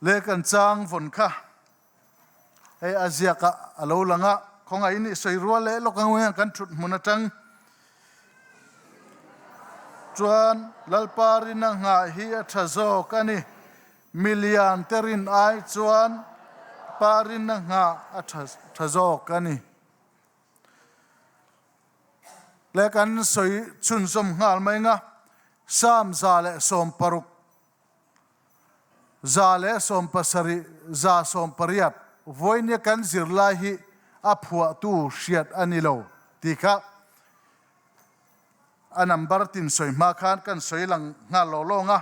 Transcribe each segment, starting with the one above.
Le kan chang vawn kha hei a ziak ah a lo lang a, khawngaihin i sawi rual leh lawk ang hian kan thut hmun atang chuan Lalpa rina nghah hi a tha zawk a ni. Milian te rin ai chuan Pa rina nghah a tha zawk a ni. Le kan sawi chhunzawm nghal mai ang a, Psalm 160. 170, 180 vawinia kan zirlai hi a phuahtu hriat a ni lo tih kha a number tin sawi hma khan kan sawi lang nghal lo lawng a.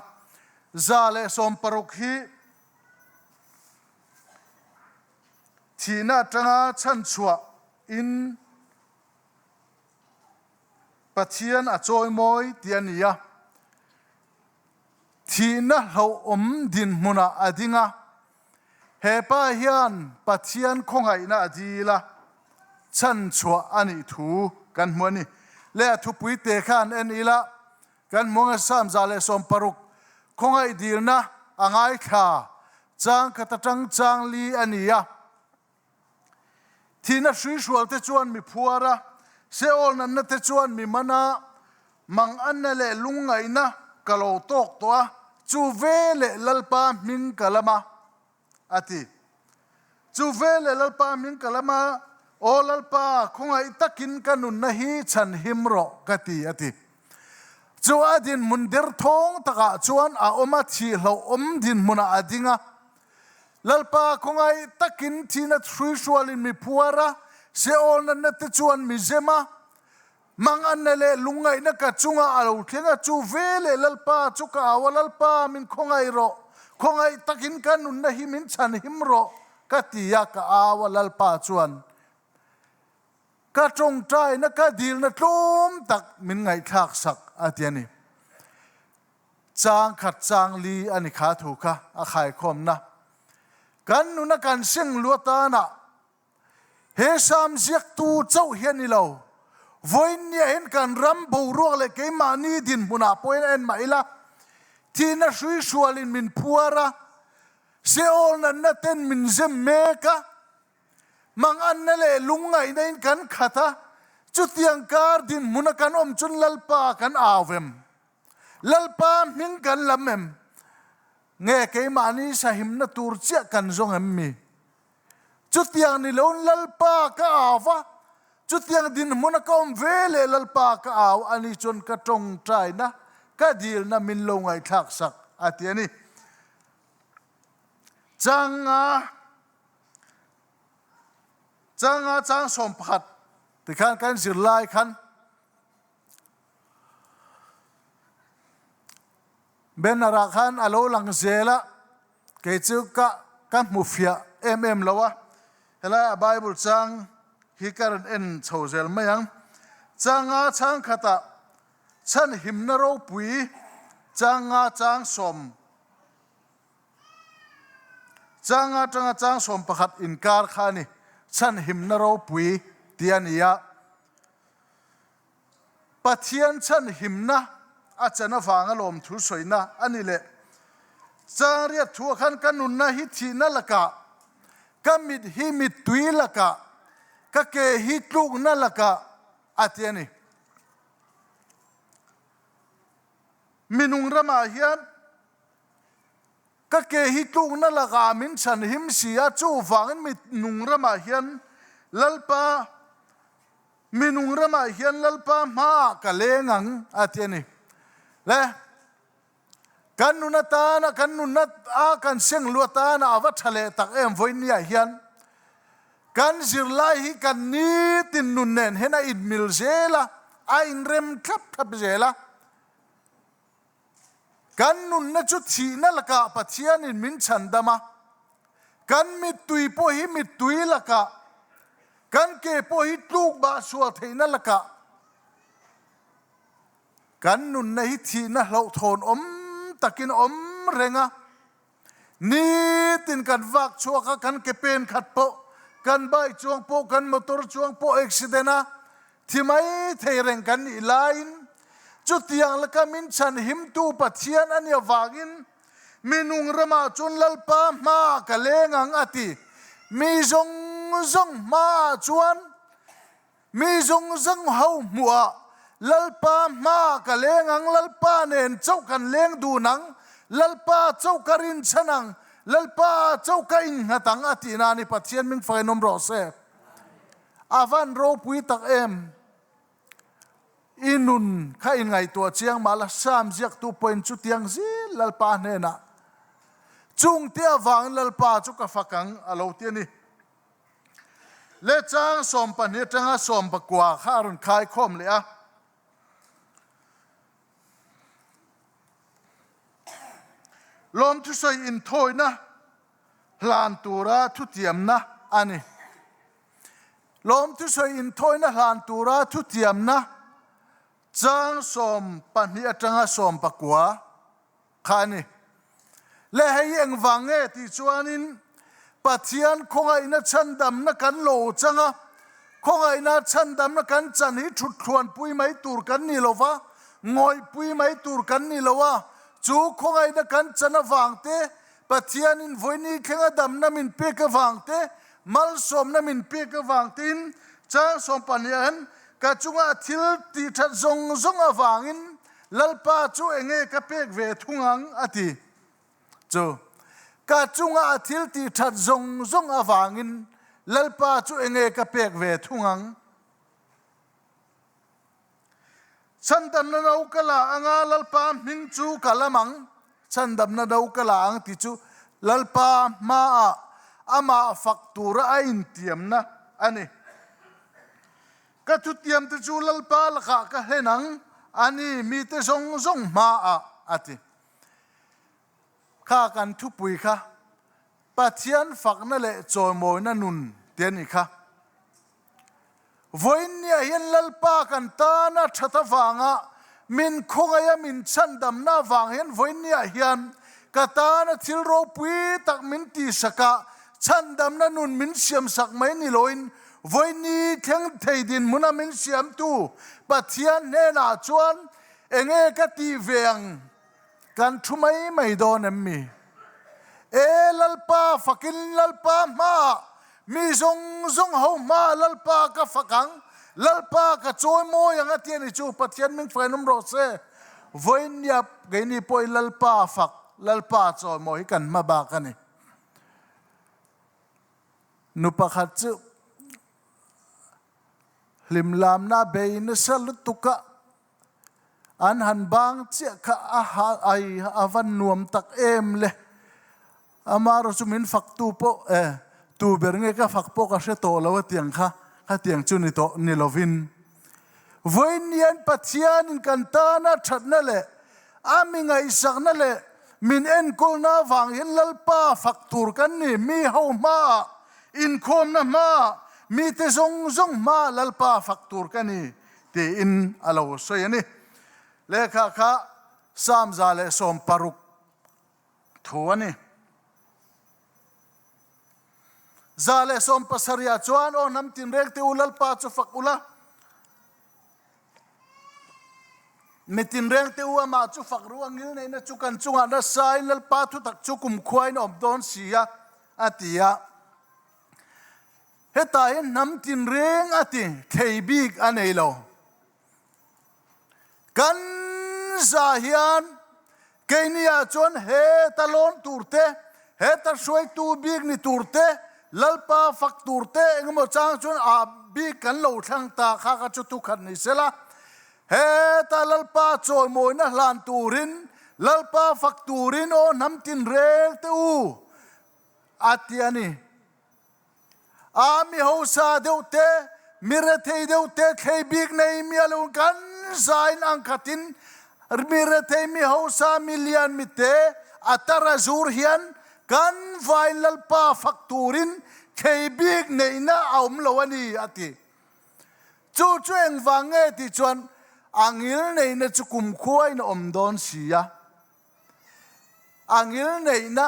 160 hi thihna atanga chhanchhuah in Pathian a chawimawi tih a ni a. Thihna hlauhawm dinhmunah a ding a, he pa hian Pathian khawngaihna a dil a, chhanchhuah a nih thu kan hmu a ni. Leh a thupui te kha an en ila, kan hmu anga Psalm 160 khawngaih dilna a ngaithla chang khat atang chang li a ni a. Thihna hruihrual te chuan mi phuar a, Seol natna te chuan mi man a, manganna leh lungngaihna ka lo tawk tawh a, chu veleh Lalpa hming ka lam a, a ti. Chu veleh Lalpa hming ka lam a, Aw Lalpa, khawngaih takin ka nunna hi chhan him rawh, ka ti, a ti. Chu a dinhmun derthawng takah chuan a awm a, thihloh awm dinhmunah a ding a. Lalpa khawngaih takin thihna hruihrualin mi phuar a, Seol natna te chuan mi zem a, manganna leh lungngaihna ka chungah a lo thleng a, chu veleh Lalpa chu ka au a, Lalpa min khawngaih rawh, khawngaih takin ka nunna hi min chhanhim rawh, ka ti a, ka au a, Lalpa chuan ka tawngtaina ka dilna tlawm tak min ngaihthlak sak a ti a ni. Chang khat chang li a ni kha thu kha a khaikhawmna. Kan nuna kan seng lu atana he Sam ziaktu chauh hi a ni lo. Vawiinniah hian kan ram boruak leh keimahni dinhmunah pawhin a en mah ila, thihna hruihrualin min phuar a, Seol natna ten min zem mek a, Manganna leh lungngaihna in kan khat a, chutiang kar dinhmuna kan awm chun Lalpa kan au em? Lalpa hming kan lam em? Nge keimahni sahimna tur chiah kan zawng em mi? Chutiang ni loin Lalpa ka au va, chutiang dinhmuna ka awm ve leh Lalpa ka au a ni chuan ka tawngtaina, ka dilna min lo ngaihthlak sak a ti a ni. Changa Changa chang 11 tikhan kan zirlai khan Banner ah khan a lo lang zel a, kei chu ka ka hmu fiah em em lo a, helai a Bible chang hi ka rawn en chho zel mai ang. Changa chang khatah chhanhimna ropui changa chang sawm Chang atanga chang 11 inkar kha a ni, chhanhimna ropui tih a ni a. Pathian chhanhimna a chan avanga lawmthu sawina a ni leh. Chang riat thuah khan ka nunna hi thihna lakah, ka mit hi mittui lakah, ka ke hi tlukna lakah a ti a ni. Minung ramah hian Ka ke hi tlukna lakah min chhan him si a, chuvangin minung ramah hian Lalpa, minung ramah hian Lalpa hmaah ka leng ang, a ti a ni. Le, kan nun atana, kan nunna a kan seng lu atana a va tha leh tak em vawinia hian kan zirlai hi kan nitin nun nen hian a inmil zel a, a inrem thlap thlap zel a. Kan nunna chu thihna lakah Pathianin min chhandam a, kan mittui pawh hi mittui lakah, kan ke pawh hi tluk bah sual theihna lakah, kan nunna hi thihna hlauhthawn awm takin a awm reng a. Nitin kan vak chhuak a, kan ke pen khat pawh, kan bike chuang pawh, kan motor chuang pawh accident a thi mai thei reng kan nih laiin chutiang laka min chhanhimtu Pathian a nih avangin Mi nung ramah chuan Lalpa hmaah ka leng ang a ti. Mi zawng zawng hmaah chuan mi zawng zawng ho hmuhah Lalpa hmaah ka leng ang, Lalpa nen chauh kan leng dun ang, Lalpa chauh ka rinchhan ang, Lalpa chauh ka innghat ang a tihna a ni. Pathian min fak in awm rawh se. A van ropui tak em! I nun kha in ngaihtuah chiang mah la, Sam ziaktu pawhin chutiang zil Lalpa hnenah, Chungte avangin Lalpa chu ka fak ang, a lo ti a ni. Le chang 12 atanga 19 kha a rawn khai khawm leh a. Lawmthusawi inthawina hlan tura thutiamna a ni. Lawmthusawi inthawina hlan tura thutiamna chang 12 atanga 19 kha a ni. Le hei hi engvang nge tih chuanin Pathian khawngaihna chhandamna kan lo chang a, khawngaihna chhandamna kan chan hi thuthluanpui mai tur kan ni lo va, ngawihpui mai tur kan ni lo a, chu khawngaihna kan chan avang te, Pathianin vawiini thlenga damna min pek avang te, malsawmna min pek avang tein chang 12 ah hian ka chunga thil tih that zawng zawng avangin Lalpa chu enge ka pek ve thung ang a ti. Chu ka chunga a thil tih that zawng zawng avangin Lalpa chu enge ka pek ve thung ang. Chhandamna no ka la anga Lalpa hming chu ka lam ang. Chhandamna no ka la ang ti chu Lalpa hmaah amah fak tura a intiamna a ni. Ka thutiamte chu Lalpa lakah ka hlen ang, a ni, mite zawng zawng hmaah, a ti. Kha kan thupui kha Pathian fakna leh chawimawina nun ti a ni kha. Vawiinniah hian Lalpa kan tana that avanga min khawngaih a min chhandamna avang hian vawiinniah hian ka tana thil ropui tak min tihsak a, chhandamna nun min siamsak mai ni loin vawiinni thleng thei dinhmuna min siamtu Pathian hnenah chuan enge ka tih ve ang? Kan thu mai mai dawn em mi? E Lalpa fakin Lalpa hmaah mi zawng zawng ho hmaah Lalpa ka fak ang, Lalpa ka chawi mawi ang a ti a ni chu Pathian min fak in awm rawh se. Vawiin keini pawhin Lalpa fak, Lalpa chawi mawi hi kan hma bak a ni. Nu pakhat chu hlimlamna bei nasa lutuk a. An han bang chiah kha a ha ai a van nuam tak em le. Amaherawh chu min fak tu pawh e tu ber nge ka fak pawh ka hre tawh lo a tiang kha khatiang chu ni tawh ni lovin. Vawiin hian Pathianin kan tana thatna leh a mi ngaihsakna leh min enkawlna avang hian Lalpa fak tur kan ni. Mi ho hmaah, inkhawmna hmaah, mite zawng zawng hmaah Lalpa fak tur ka ni. Tiin a lo sawi a ni. Lehkha kha Psalm 160 thu a ni. 170 ah chuan, Aw hnam tinreng te u, Lalpa chu fak ula, mi tinreng te u, amah chu fak ru, a ngilneihna chu kan chungah nasain Lalpa thutak chu kumkhuain a awm dawn si a, a ti a. Hetah hian hnam tinreng a ti thei bik a nei lo. Kan za hian keini ah chuan heta lawn tur te, heta hruaitu bik ni tur te, Lalpa fak tur te engemaw chang chuan ah bik kan lo thlang ta kha kha chu thukhat ni sela. Heta Lalpa chawimawina hlan turin, Lalpa fak turin aw hnam tinreng te u a ti a ni. A mi hausa deuh te, mi rethei deuh te thlei bik nei mial lo kan zain ang khatin mi rethei mi hausa mi lian mi te a tar a zur hian kan vai Lalpa fak turin thlei bik neihna a awm lo a ni a ti. Chu chu engvang nge tih chuan a ngil neihna chu kumkhua in a awm dawn si a. A ngil neihna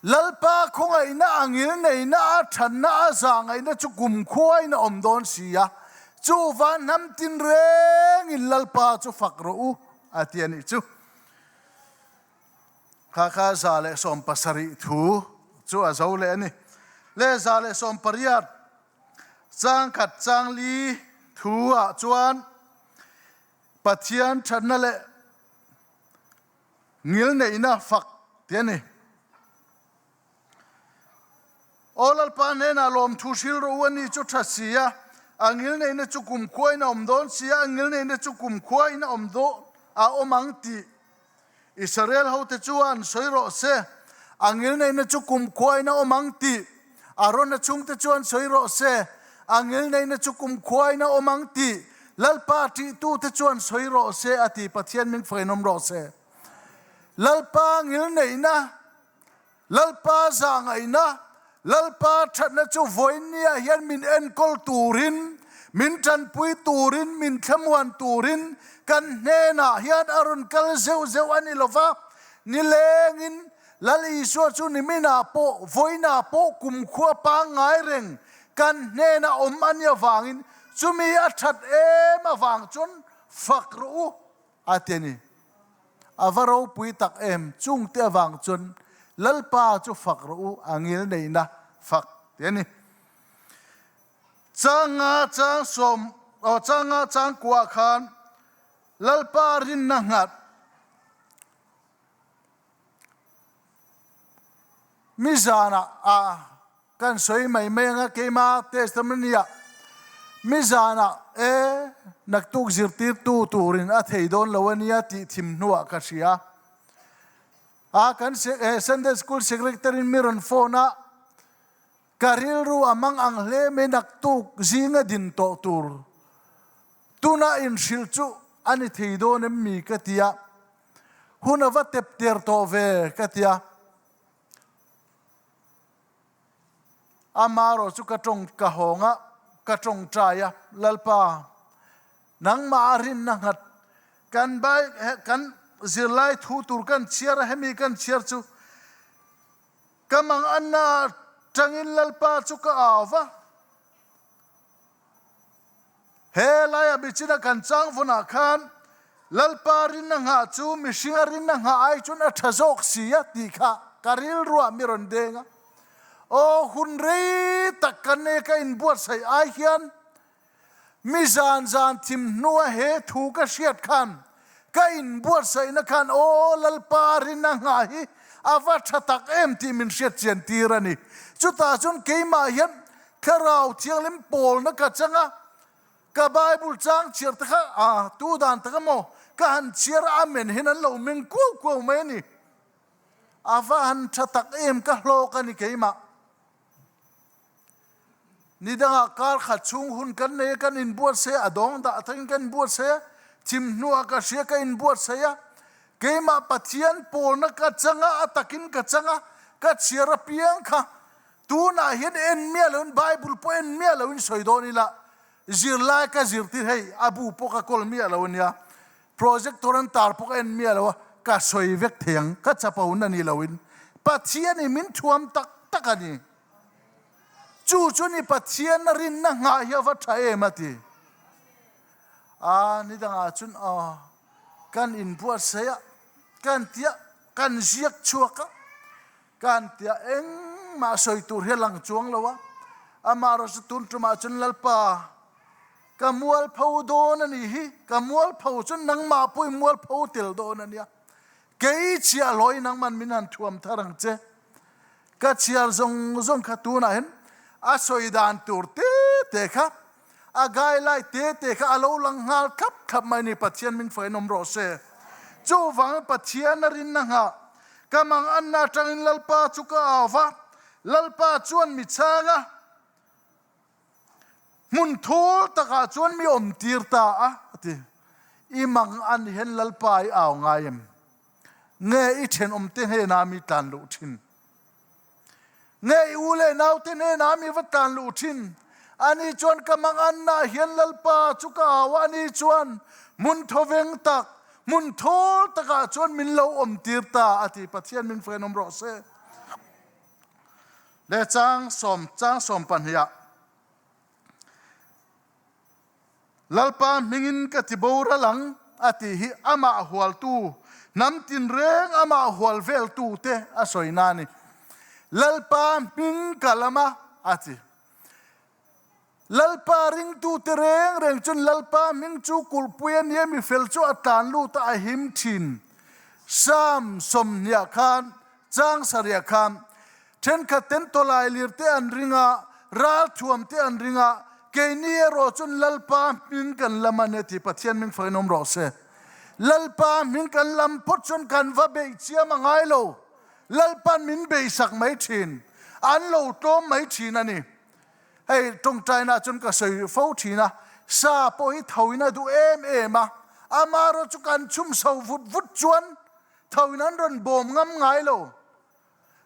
Lalpa khawngaihna a ngil neihna a thatna a zahngaihna chu kumkhuain a awm dawn si a. Chu van hnam tinrengin Lalpa chu fak rawh u, a ti a nih chu. Kha kha 170 thu chu a zo leh a ni. Le 180 chang khat chang li thu ah chuan Pathian thatna leh ngilneihna fak ti a ni. Aw Lalpa hnenah lawmthu hril rawh u a ni chu tha si a, a ngilneihna chu kumkhua in a awm dawn si a, a ngilneihna chu kumkhua in a awm dawn a awm ang tih Israel hote chuan sawi rawh se, a ngilneihna chu kumkhua in a awm ang tih Arona chhungte chuan sawi rawh se, a ngilneihna chu kumkhua in a awm ang tih Lalpa ṭihtute chuan sawi rawh se a ti Pathian min fainawm rawh se. Lalpa ngilneihna Lalpa zahngaihna, Lalpa thatna chu vawiinniah hian min enkawl turin, min tanpui turin, min thlamuan turin kan hnenah hian a rawn kal zeuh zeuh a ni lova, nilengin Lal Isua chu niminah pawh, vawiinah pawh kumkhua pangngai reng kan hnena awm a nih avangin chumi a that em avang chuan fak rawh u a ti a ni. A va ropui tak em, chungte avang chuan Lalpa chu fak rawh u, a ngil neihna fak ti a ni. Changa chang sawm, aw changa chang kuah khan Lalpa rinna nghat mi zanah a Kan sawi mai mai anga keima testimony ah mizanah e naktuk zirtirtu turin a thei dawn lo ania tih thim hnuah ka hria a. Kan Sunday School Secretary in mi rawn phone a, ka rilru a mang ang hle mai naktuk zinga din tawh tur tuna inhrilh chu a ni thei dawn em mi ka tia, hun a va tep ter tawh ve ka tia. Amarawh chu ka tawng ka hawng a, ka tawngtai a, Lalpa, nangmah a rinna nghat kan bai kan zirlai thu tur kan chhiar a, hemi kan chhiar chu ka manganna tangin Lalpa chu ka au va. He laia michina kan chang vunah khan Lalpa rinna nghah chu mihringa rinna nghah ai chuan a tha zawk si a tih kha ka rilruah mi rawn deng a. Aw hun rei tak ka ne ka inbuatsaih ai hian mi zan zan thim hnua he thu ka hriat khan ka inbuatsaihna khan aw Lalpa rinna nghah hi a va tha tak em tih min hriat chian tir a ni. Chutah chuan keimah hian Thlarau Thianghlim pawlna ka chang a, ka Bible chang chhiar te kha a tu dan tak emaw ka han chhiar a, amen hian an lo meng kuau kuau mai a ni. A va han tha tak em ka hlawk a ni keimah. Ni dangah kar khat chhung hun kan nei a, kan inbuatsaih a, a dawng dah takin kan inbuatsaih a, thim hnuah ka hria ka inbuatsaih a, keimah Pathian pawlna ka chang a, a takin ka chang a, ka chhiar apiang kha Tunah hian en miah loin Bible pawh en miah loin sawi dawn ila, zirlai ka zirtir hei a bu pawh ka kawl miah lo ania, projector an tar pawh ka en miah lo a, ka sawi vek thei ang, ka chapo na ni loin Pathian in min thuam tak tak a ni. Chu chu ni Pathian a rinna nghah hi a va tha em a ti. A ni dangah chuan aw kan inbuatsaih a, kan tia kan ziak chhuak a, Kan tia engmah sawi tur hi a lang chuang lo a, amaherawhchu chu tun tumah chuan Lalpa, ka mualpho dawn a nih hi, ka mualpho chuan nangmah pawh i mualpho tel dawn a nia, kei chhiah hlawi nangman min han thuam thar ang che, ka chhiar zawng zawng kha tunah hian a sawi dan tur te te kha, a guideline te te kha a lo lang nghal thlap thlap mai a ni, Pathian min fain awm rawh se. Chuvangin Pathian a rinna nghah ka mang anna atangin Lalpa chu ka au va, Lalpa chuan mi chhang a, hmun thul takah chuan mi awm tir ta a, a ti. I mang an hian Lalpa i au ngai em? Nge i thenawmte hnenah mi tlan luh thin? Nge i u leh naute hnenah mi va tlan luh thin? Ani chuan ka manganna hian Lalpa chu ka au a, ani chuan hmun thawveng tak, hmun thawl takah chuan min lo awm tir ta a ti. Pathian min fain awm rawh se. Le chang sawm, chang 12ah. Lalpa hmingin ka ti boral ang a tih hi amah hualtu, hnam tinreng amah hual veltu te a sawi na a ni. Lalpa hming ka lam a, a ti. Lalpa ringtute reng reng chuan Lalpa hming chu kulhpui a nia, mi fel chu a tlan lut a, a him thin. Psalm sawmhniah khan, chang sarihah khan, Thenkhat ten tawlai lir te an ring a, ral thuam te an ring a, keini erawh chuan Lalpa hming kan lam a nia tih Pathian hming fakin awm rawh se. Lalpa hming kan lam phawt chuan kan va beih chiam a ngai lo. Lalpa'n min beisak mai thin, an lo tlawm mai thin a ni. Hei tawngtaina chuan ka sawi fo thin a, sa pawh hi thoin a duh em em a, amaherawh chu kan chhum so vut vut chuan thoin an rawn bawm ngam ngai lo.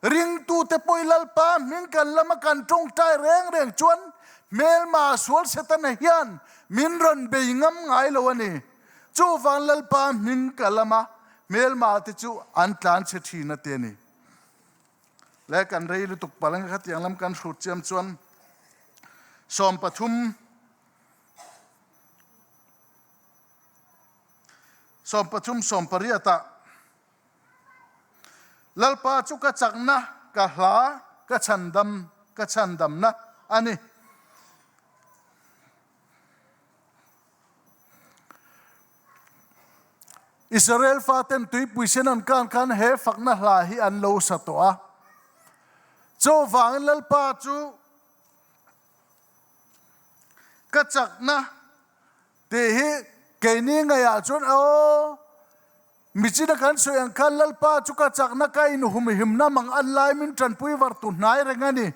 Ringtute pawh i Lalpa hming kan lama kan tawngtai reng reng chuan hmelma sual Setana hian min rawn bei ngam ngai lo a ni. Chuvang Lalpa hming ka lama hmelma te chu an tlan chhe thin a ti a ni. Le kan rei lutuk palh ang khatiang lam kan hrut chiam chuan 13 13 18 ah Lalpa chu ka chakna, ka hla, ka chhandam, ka chhandamna a ni. Israel faten tuipui sen an kan khan he fakna hla hi an lo sa tawh a. Chuvangin Lalpa chu ka chakna tih hi keini ngaihah chuan aw michina kan sawi ang khan Lalpa chu ka chakna ka inhumhimna mang an lai min tanpui var tu hnai reng a ni.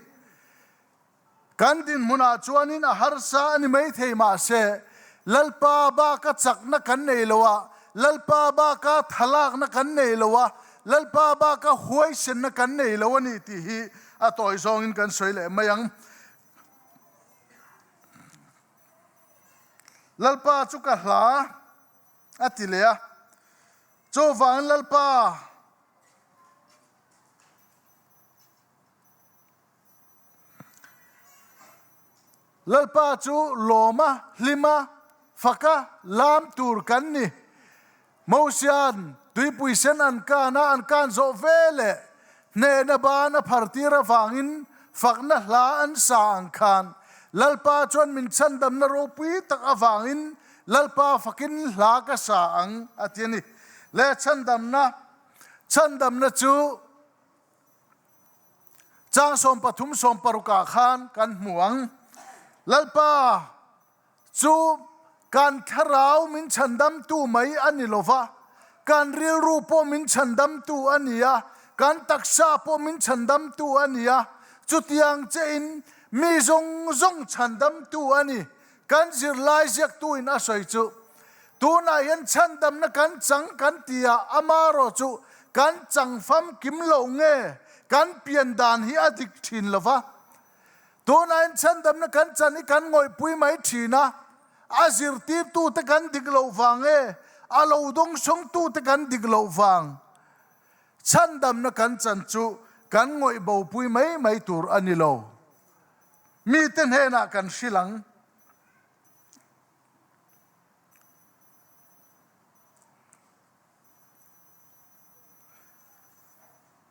Kan dinhmunah chuanin a harsa a ni maithei mahse, Lalpa baka chakna kan nei lo a, Lalpa baka thalakna kan nei lo a, Lalpa baka huaisenna kan nei lo a ni tih hi a tawi zawngin kan sawi leh mai ang. Lalpa chu ka hla a ti leh a, chuvangin Lalpa, Lalpa chu lawma, hlima, faka, lam tur kan ni. Mosia'n tuipui sen an kan a, an kan zawh ve leh hnehna ban a phar tir avangin fakna hla an sa ang khan Lalpa chuan min chhandamna ropui tak avangin Lalpa fakin hla ka sa ang a ti a ni. Le chhandamna, chhandamna chu Chang 13 16 ah khan kan hmu ang. Lalpa chu kan thlarau min chhandamtu mai a ni lo va, kan rilru pawh min chhandamtu a ni a, kan taksa pawh min chhandamtu a ni a, chutiang chein mi zawng zawng chhandamtu a ni. Kan zirlai ziaktu in a sawi chu, Tunah hian chhandamna kan chang kan ti a, amarawh chu kan chang famkim loh nge kan pian dan hi a dik thin lo va. Tunah hian chhandamna kan chan hi kan ngawihpui mai thin a, a zirtirtute kan dik loh vang nge a lo dawngsawngtute kan dik loh vang chhandamna kan chan chu kan ngawih bopui mai mai tur a ni lo. Mite hnenah kan hrilh ang.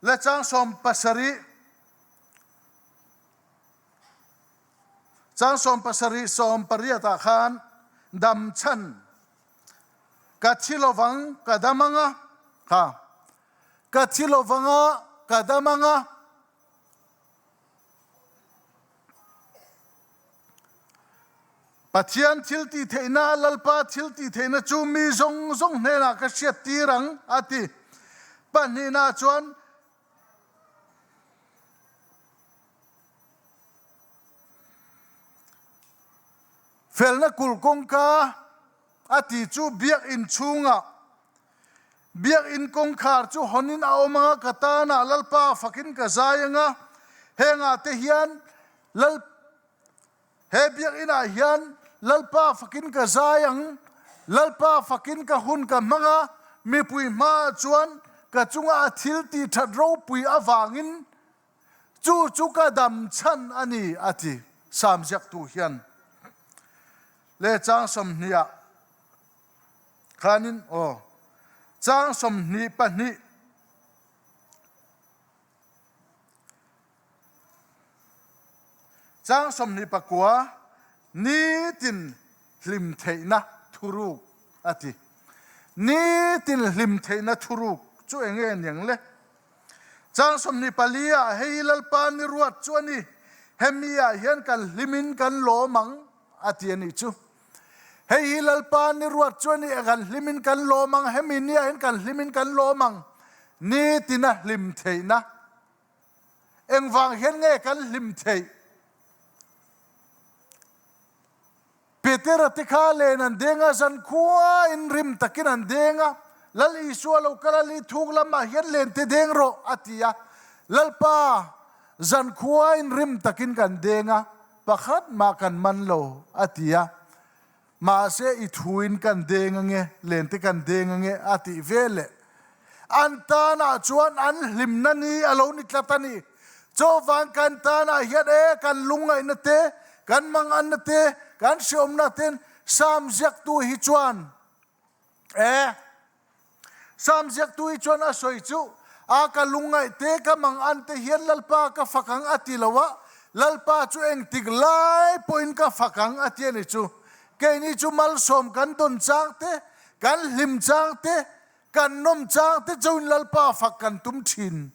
Le chang 17 chang 17 18 ah khan dam chan ka thi lovang ka dam anga ha ka thi lovanga ka dam anga Pathian thil tih theihna, Lalpa thil tih theihna chu mi zawng zawng hnenah ka hriat tir ang, a ti. Pahnihna chuan, Felna kulh kawngka a ti chu biakinn chhungah Biakinn kawngkhar chu hawnin a awm anga ka tanah Lalpa fakin ka zai anga, hengah te hian Lal he biakinn ah hian Lalpa fakin ka zai ang, Lalpa fakin ka hun ka hmang a, mipui hmaah chuan ka chunga a thil tih that ropui avangin chu chu ka dam chhan a ni, a ti, Psalm ziaktu hian. Leh chang 20 ah khanin aw chang 22. Chang 29 nitin hlim theihna thuruk a ti. Nitin hlim theihna thuruk chu enge niang le? Chang 24 ah hei Lalpa ni ruat chu a ni, hemi ah hian kan hlimin kan lawm ang a ti a nih chu. Hei hi Lalpa ni ruat chu a ni, kan hlimin kan lawm ang, hemi ni ah hian kan hlimin kan lawm ang. Nitina hlim theihna. Engvang hian nge kan hlim theih? Petera te kha len an deng a, zankhua in rim takin an deng a, Lal Isua lo kal a, li thuk lamah hian len te deng rawh, a ti a. Lalpa, zankhua in rim takin kan deng a, pakhat mah kan man lo, a ti a. Mahse i thuin kan deng ange, lente kan deng ange a tih veleh an tanah chuan an hlimna ni a lo ni tlat a ni. Chuvang kan tanah hian e kan lungngaihna te, kan manganna te, kan hreawmna ten Psalm ziaktu hi chuan e Psalm ziaktu hi chuan a sawi chu, A ka lungngaih te, ka mangan te hian Lalpa ka fak ang a ti lo a, Lalpa chu engtik lai pawhin ka fak ang a ti a ni chu. Keini chu malsawm kan dawn chang te, kan hlim chang te, kan nawm chang te chauhin Lalpa fak kan tum thin.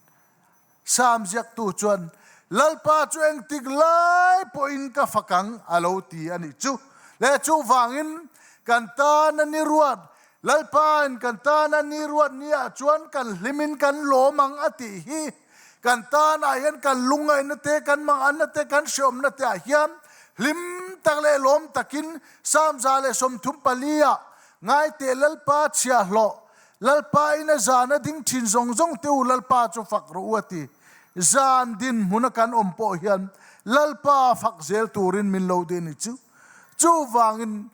Psalm ziaktu chuan, Lalpa chu engtik lai pawhin ka fak ang, a lo ti a nih chu. Le chuvangin kan tana ni ruat, Lalpain kan tana ni ruat niah chuan kan hlimin kan lawm ang a tih hi. Kan tanah hian kan lungngaihna te, kan manganna te, kan hreawmna te ah hian hlim tak leh lawm takin Psalm 134 ah ngaiteh Lalpa chhiahhlawh Lalpa in a zan a ding thin zawng zawng te u Lalpa chu fak rawh u a ti. Zan dinhmun a kan awm pawh hian Lalpa fak zel turin min lo dih a ni chu. Chuvangin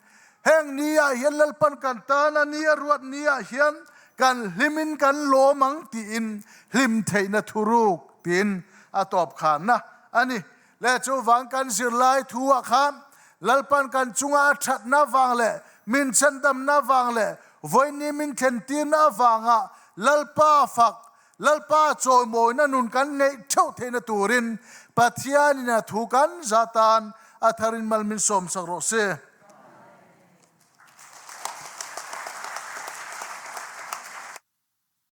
heng ni ah hian Lalpan kan tan a ni a ruat ni ah hian kan hlimin kan lawm ang tiin hlim theihna thuruk tiin a tawp khanna a ni. Le chuvang kan zirlai thu ah khan Lalpan kan chunga a thatna vang leh min chhandamna vang leh vawiini min thlentirna avanga Lalpa fak, Lalpa chawimawina nun kan ngeih theuh theihna turin Pathianin a thu kan za tan a tharin mal min sawmsak rawh se.